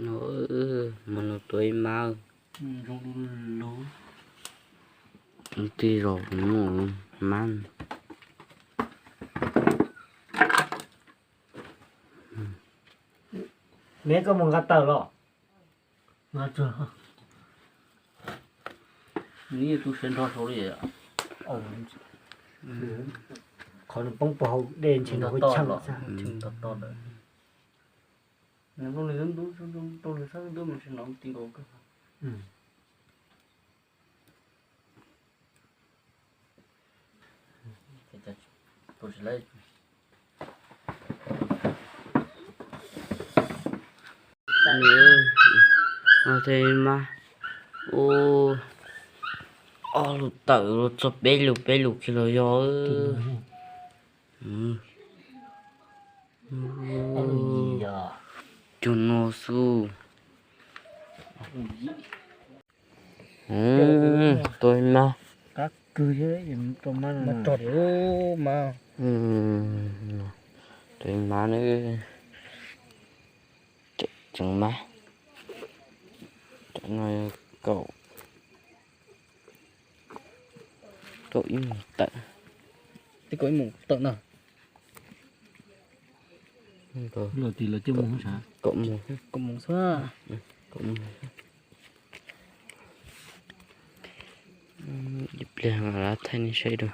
No, mus nug tua ib mab. Tij zaum mus mab. Neb koj mus nqa tawm los. Nws yeej tu siav nrho saud li. Qhov nws poob puag hauv dej ntshe nws ua cheem xwb. Ua, ob lus tawm los txog peb lus, peb lus kiag los yog. Cuag no xwb. Tua ib mab. Tua ib mab na. Tseem mab. Tam no kaum, kaum ib moos tawm. Kaum ib moos tawm na. Kaum moos xwb. Ib pliag mam li thaij nej saib dua.